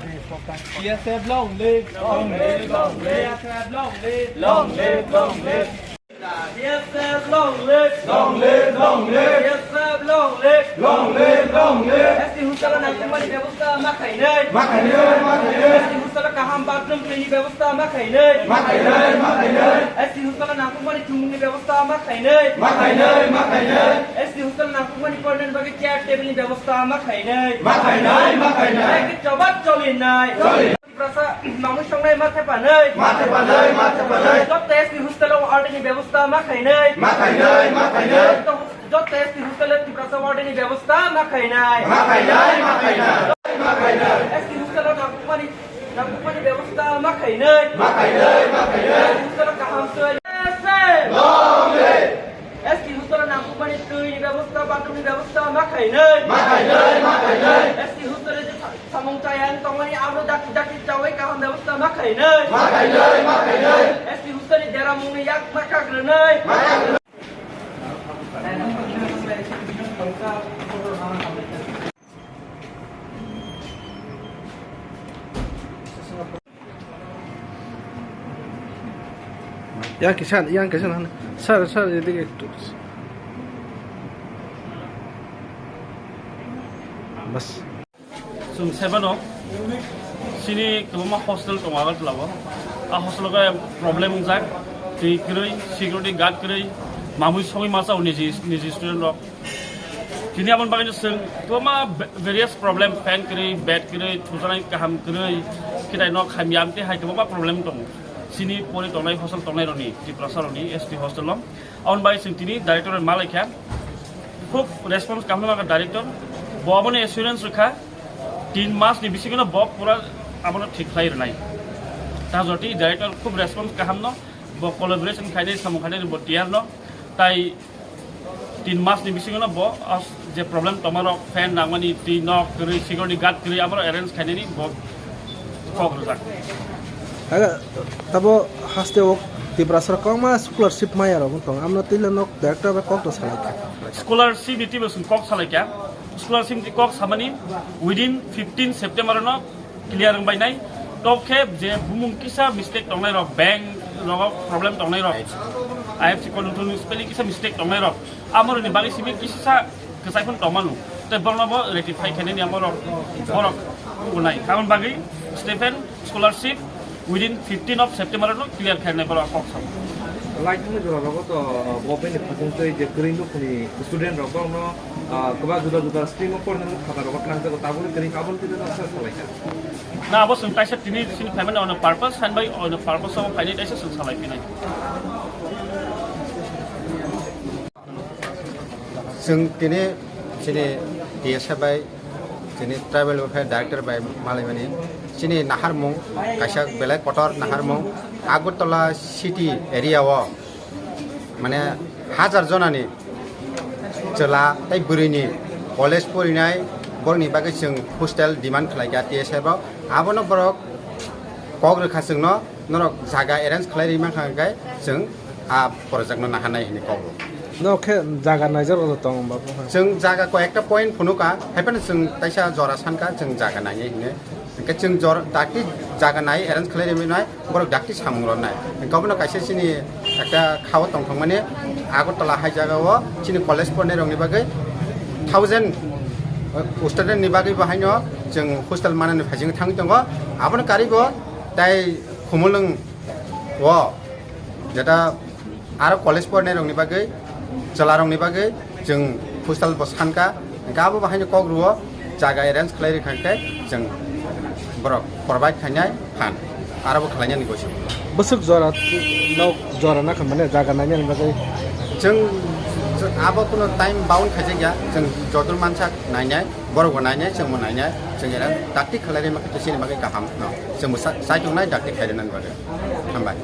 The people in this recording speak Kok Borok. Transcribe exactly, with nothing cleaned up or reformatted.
T S F long live, long live, long live. T S F long live, long live, long live. Long live, long live. T S F long live, long live, long live. T S F long live, long live, long live. S T hostel-o nangkukmani bebostha ma khainai. Ma khainai, ma khainai. S T hostel-o kaham bathroom twini bebostha ma khainai. Ma khainai, ma khainai. S T hostel-o nangkukmani thumungni bebostha ma khainai. Ma khainai, ma khainai. S T hostel-o nangkukmani pornani bagwi chair table-ni bebostha ma khainai. Ma khainai, ma khainai. Hai khe choba cholinai. Choli. Tiprasa mamui songnai ma thepanai. Ma thepanai, ma thepanai. Joto S T hostel-o order-ni bebostha ma khainai. Ma khainai, ma khainai. Joto, joto S T hostel-o Tiprasa order-ni bebostha ma khainai. Ma khainai, ma khainai. Ma khainai. S T hostel-o nangkukmani, nangkukmani bebostha ma khainai. Ma khainai, ma khainai. S T hostel-o kaham twi. Long live. S T hostel-o nangkukmani twini bebostha, bathroom-ni bebostha ma khainai. Ma khainai, ma khainai. S T hostel-o je sa-, samung chayang tongmani abo dakti dakti chawi kaham bebostha ma khainai. Ma khainai, ma khainai. S T hostel-ni deramungni yak ma kagrwnai. Ma kagrwnai. Yang kisan, yang kisan han. Sir, sir, এদিকে একটু। বাস। Chwng saibano chini kwbangma hostel tongo Agartala o. A hostel o khe problem wngjak, twi kwrwi, security guard kwrwi, mamui songwi masa o niji, niji student rok. Tini aboni bagwi no chwng kwbangma va-, various problem, fan kwrwi, bed kwrwi, thujaknai kaham kwrwi, khitai nok hamya amtwi hai kwbangma problem tongo. Chini pori tongnai hostel tongnai rokni, Tiprasa rokni, S T hostel o. Aboni bagwi chwng tini director bai ma laikha. Khub response kaham nangkha director. Bo aboni assurance rwkha, tin mas ni bisingo no bo pura abono thik khlai rwnai. Ta jotwi director khub response kaham no, bo collaboration khainai, samung khainai bo tiyar no. Tai tin mas ni bisingo no bo as je problem tongma rok, fan nangmani, twi nok kwrwi, security guard kwrwi, abo rok arrange khainani bo kok rwjak. Aga, tabo haste o Tiprasa rok kwbangma scholarship maya rok wng tong, amno twi le nok director bai kok to salai kha. Scholarship ni twi bo chwng kok salai kha. Scholarship ni kok samani within fifteen September no clear wng bainai. Tok khe je bumung kisa mistake tongnai rok, bank rogo problem tongnai rok, I F C code ni spelling kisa mistake tongnai rok, amoroni bagwi simi kisa kwchai phano tongmano. Tei borokno bo rectify khainani amorok, borok wngnai. Aboni bagwi Stephen scholarship within fifteen of September no clear khainai borok kok sao. Laithangni jora rogo to government ni phatung tei je kwrwi nukhungni student rok borokno, ah, kwbang juda juda stream o porna rok khata rogo tlang jago, tabukni kwrwi aboni twi no sa salai kha. Na abo chwng kaisa tini sini phaimani ono purpose, sani bai ono purpose o phainai kaisa chwng salai phinai. Chwng tini chini T S F bai, chini tribal welfare director bai malaimani chini naharmung kaisa belai kotor naharmung Agartala city area o mane hajar jonani chwla tei bwrwini college porinai borokni bagwi chwng hostel demand khlaikha T S F o. Abono borok kok rwkha chwngno, norok jaga arrange khlai rwi mankha hwnkhe chwng a project no naharnai hinwi kok rw. No khe jaga naijak rok tong ba? Chwng jaga koi ekta point phunukha, haiphano chwng taisa jora sankha chwng jaga nainai hinwi. Hwnkhe chwng jor-, dakti jaga nai arrange khlai rwmwi nai, borok dakti samung rwnai. Hwnkhe obono kaisa chini ekta khao tongthokmani Agartala hai jagao chini college pornai rokni bagwi thousand, uh, student ni bagwi bo haino chwng hostel manani phaising thangwi tongo. Abono karwi bo tai Khumulwng o jeta aro college pornai rokni bagwi, chwla rokni bagwi chwng hostel bo sankha, hwnkhe abo bo haino kok rwo, jaga arrange khlai rwkha hwnkhe chwng borok provide khainai phan, aro bo khlainani gosi. Bwswk jora nok jora na kha mane jaga nainani bagwi? Chwng, chwng abo kuno time bound khaijak ya, chwng joto mansak nainai, borok bo nainai, chwng bo nainai, chwng era dakti khlai rima khe chini bagwi kaham no, chwng bo sa-, sai tongnai dakti khlai rina bagwi. Hambai.